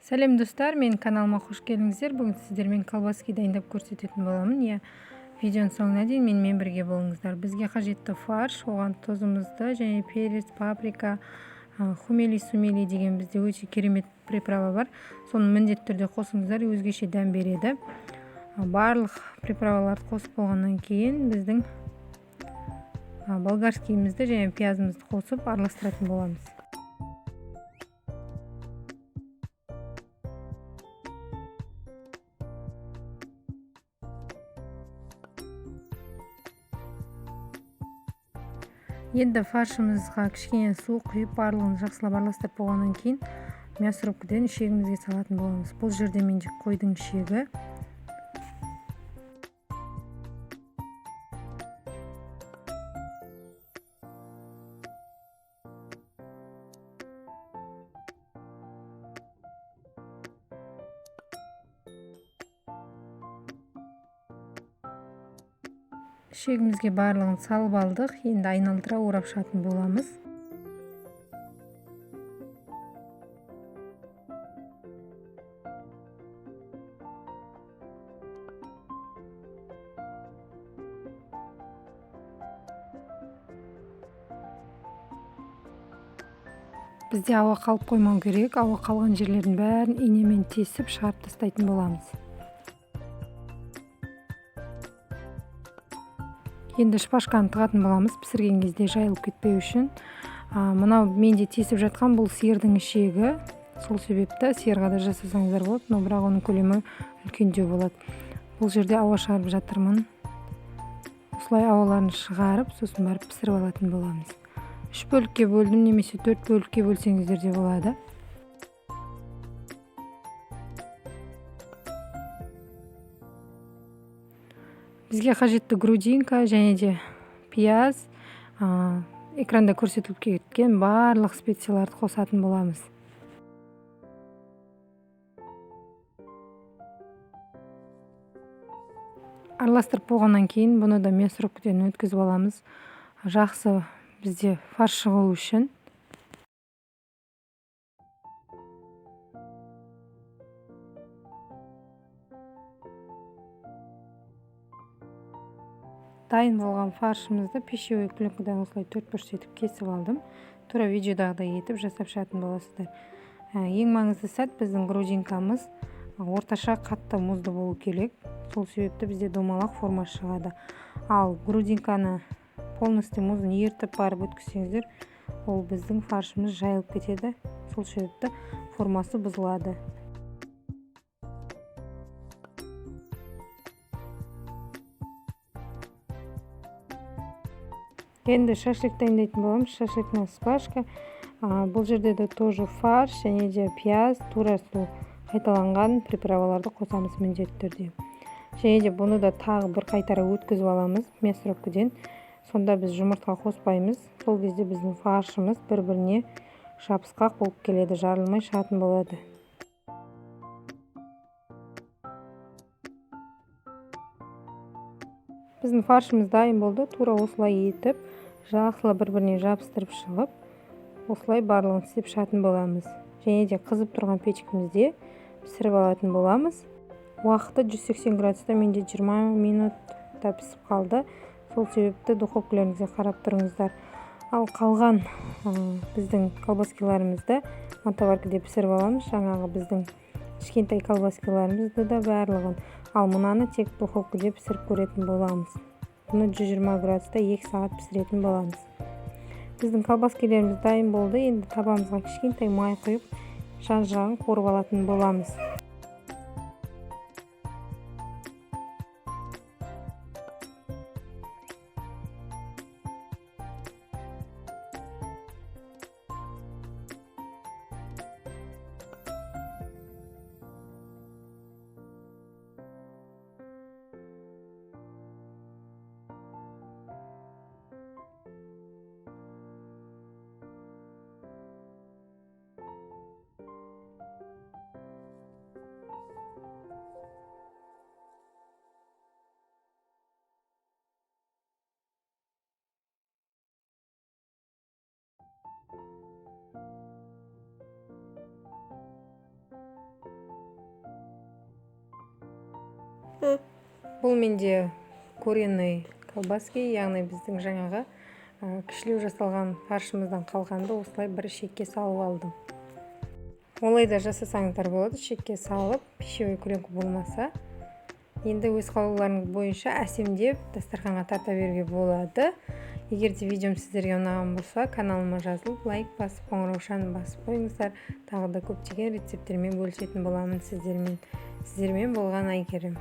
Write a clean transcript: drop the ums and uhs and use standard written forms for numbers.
Сәлем достар, менің каналыма қош келдіңіздер. Бүгін сіздермен колбаски дайындап көрсететін боламын. Иә, видеоның соңына дейін менімен бірге болыңыздар. Бізге қажетті фарш, оған тұзымызды және перец, паприка, хумели сумели деген бізде өте керемет приправа бар. Соны міндетті түрде қосыңыздар, өзгеше дәм береді. Барлық приправаларды қосып болғаннан кейін біздің болгарскийімізді және пиязымызды қосып араластыратын боламыз. Енді фаршымызға кішкене су құйып, барлығын жақсылап араластырып болғаннан кейін мясорубкадан ішегімізге салатын боламыз. Бұл жерде менде қойдың ішегі. Ішегімізге барлығын салып алдық. Енді айналдыра орап шығатын боламыз. Бізде ауа қалып қоймау керек. Ауа қалған жерлердің бәрін инемен тесіп шығарып тастайтын боламыз. Енді шпажканы тығатын боламыз, пісірген кезде жайылып кетпеу үшін. Мынау менде тесіп жатқан бұл сиырдың ішегі. Сол себепті сиырға да жасасаңыздар болады, но бірақ оның көлемі үлкендеу болады. Бұл жерде ауа шығарып жатырмын. Осылай ауаларын шығарып, сосын барып пісіріп алатын боламыз. 3 бөлікке бөлдім, немесе 4 бөлікке бөлсеңіздер де болады. Бізге қажетті грудинка және де пияз, экранда көрсетіліп кеткен барлық специяларды қосатын боламыз. Араластырып болғаннан кейін бұны да мясорубкадан өткізіп аламыз. Жақсы бізде фарш шығу үшін. Дайын болған фаршымызды пищевой пленкадан осылай төрт бұрыш етіп кесіп алдым. Тура видеодағыдай етіп жасап шығатын боласыздар. Ең маңызды сәт, біздің грудинкамыз орташа қатты мұзды болу керек. Сол себепті бізде домалақ форма шығады. Ал грудинканы полностью мұзын ертіп барып өткізсеңіздер, ол біздің фаршымыз жайылып кетеді. Сол себепті формасы бұзылады. Енді шашлык дайындайтын боламыз. Шашлык на шпажка. Бұл жерде де тоже фарш және де пияз, тура сол қайталанған приправаларды қосамыз міндетті түрде. Және де бұны да тағы бір қайтара өткізіп аламыз мясорубкадан. Сонда біз жұмыртқа қоспаймыз. Сол кезде біздің фаршымыз бір-біріне жабысқақ болып келеді, жарылмай шығатын болады. Біздің фаршымыз дайын болды. Тура осылай етіп, жақсылап бір-біріне жабыстырып шығып, осылай барлығын істеп шығатын боламыз. Және де қызып тұрған печкімізде пісіріп алатын боламыз. Уақыты 180 градуста менде 20 минутта пісіп қалды. Сол себепті духовкаларыңызға қарап тұрыңыздар. Ал қалған біздің колбаскиларымызды мантоваркада пісіріп аламыз. Жаңағы біздің кішкентай колбаскиларымызды да барлығын. Ал мынаны тек духовкада пісіріп көретін боламыз. Бұны 120 градуста 2 сағат пісіретін боламыз. Біздің колбаскилеріміз дайын болды. Енді табамызға кішкентай май құйып, жан-жағын қуырып алатын боламыз. Бұл менде куриный колбаски, яғни біздің жаңағы кішілеу жасалған фаршымыздан қалғанды осылай бір шекке салып алдым. Олай да жасасаңыздар болады, шекке салып, пищевой пленка болмаса. Енді өз қалауларыңыз бойынша әсемдеп, дастарханға тарта беруге болады. Егер де видеом сіздерге ұнаған болса, каналыма жазылып, лайк басып, қоңыраушаны басып қойыңыздар. Тағы да көптеген рецепттермен бөлісетін боламын сіздермен. Сіздермен болған Әйгерім.